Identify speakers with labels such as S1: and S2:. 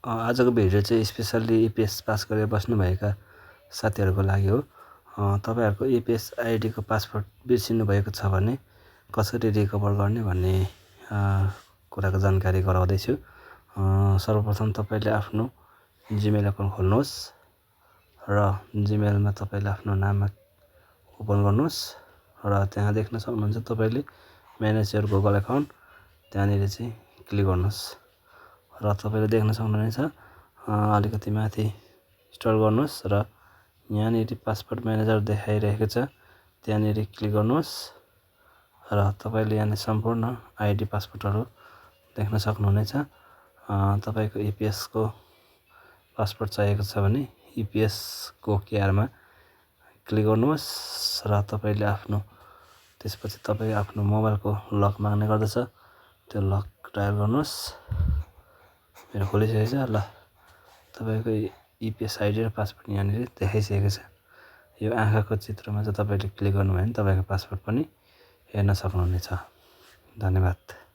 S1: आजको भिडियो चाहिँ specially EPS pass गरेर बस्नुभएका साथीहरूको लागि हो। तपाईँहरूको इपिएस आइडीको पासवर्ड बिर्सिनु भएको छ भने कसरी रिकभर गर्ने भन्ने कुराको जानकारी गराउँदैछु। सर्वप्रथम तपाईँले आफ्नो जिमेल एकाउन्ट खोल्नुहोस् र जिमेलमा तपाईँले आफ्नो नाम ओपन गर्नुहोस् र त्यहाँ देख्न सक्नुहुन्छ तपाईँले म्यानेज योर गुगल एकाउन्ट, त्यहाँनिर चाहिँ क्लिक गर्नुहोस् र तपाईँले देख्न सक्नुहुनेछ अलिकति माथि स्क्रल गर्नुहोस् र यहाँनिर पासवर्ड म्यानेजर देखाइरहेको छ, त्यहाँनिर क्लिक गर्नुहोस् र तपाईँले यहाँ सम्पूर्ण आइडी पासवर्डहरू देख्न सक्नुहुनेछ। तपाईँको इपिएसको पासवर्ड चाहिएको छ भने इपिएसको केआरमा क्लिक गर्नुहोस् र तपाईँले त्यसपछि तपाईँ आफ्नो मोबाइलको लक माग्ने गर्दछ, त्यो लक डायल गर्नुहोस्। मेरो खोलिसकेको छ ल, तपाईँको इपिएस आइडी र पासवर्ड यहाँनिर देखाइसकेको छ। यो आँखाको चित्रमा चाहिँ तपाईँले क्लिक गर्नुभयो भने तपाईँको पासवर्ड पनि हेर्न सक्नुहुनेछ। धन्यवाद।